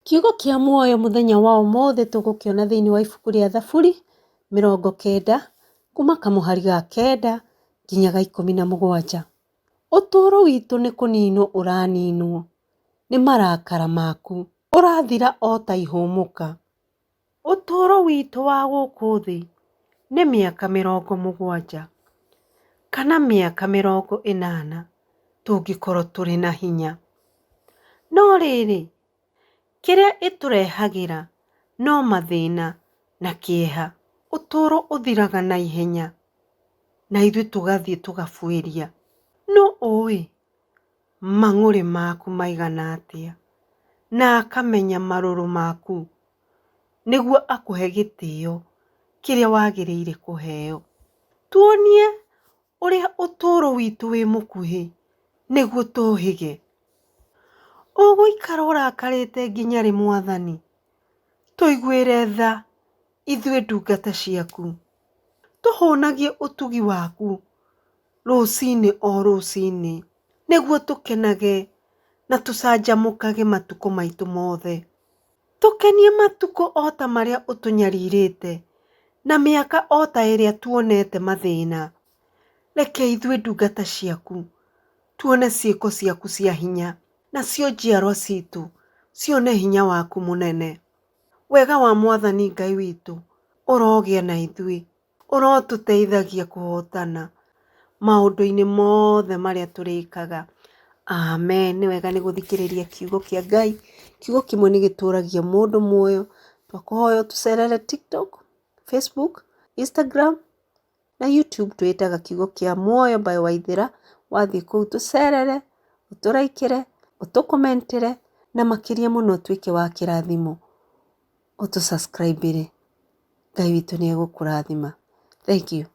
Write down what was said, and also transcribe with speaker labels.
Speaker 1: Kiugo kĩa muoyo mũthenya wa ũmũthĩ tũgũkĩona thĩinĩ wa ibuku rĩa Thaburi 90 kuma kamũhari ga 9 nginya ga 17. Ũtũũro witũ nĩ kũninwo ũraninwo nĩ marakara maku, ũrathira o ta ihũmũka. Ũtũũro witũ wa gũkũ thĩ nĩ mĩaka 70 kana mĩaka 80 tũngĩkorwo tũrĩ na hinya. No rĩrĩ, kĩrĩa ĩtũrehagĩra no mathĩna na kĩeha. Ũtũũro ũthiraga na ihenya na ithuĩ tũgathiĩ tũgabuĩria. Nũ ũĩ mang'ũrĩ maku maigana atĩa na akamenya marũrũ maku nĩguo akũhe gĩtĩo kĩrĩa wagĩrĩire kũheo? Tuonie ũrĩa ũtũũro witũ wĩ mũkuhĩ nĩguo tũũhĩge. Ũgũikara ũrakarĩte nginya rĩ Mwathani? Tũiguĩre tha ithuĩ ndungata ciaku. Tũhũnagie ũtugi waku rũcinĩ o rũcinĩ, nĩguo tũkenage na tũcanjamũkage matukũ maitũ mothe. Tũkenie matukũ o ta marĩa ũtũnyarirĩte, na mĩaka o ta ĩrĩa tuonete mathĩna. Reke ithuĩ ndungata ciaku tuone ciĩko ciaku cia hinya, nacio njiarwa citũ cione hinya waku mũnene. Wega wa Mwathani Ngai witũ ũrogĩa na ithuĩ, ũrotũteithagia kũhotana maũndũ-inĩ mothe marĩa tũrĩkaga. Amen. Nĩ wega nĩ gũthikĩrĩria kiugo kĩa Ngai. Kiugo kĩmwe nĩ gĩtũragia mũndũ muoyo. Twakũhoya ũtũcerere TikTok, Facebook, Instagram na YouTube twĩtaga kiugo kĩa muoyo by Waithĩra. Wathiĩ kũu tũcerere, ũtũraikĩre, ũtũkomentĩre na makĩria mũno ũtuĩke wa kĩrathimo ũtũ subscribe ĩre. Ngai witũ nĩ egũkũrathima. Thank you.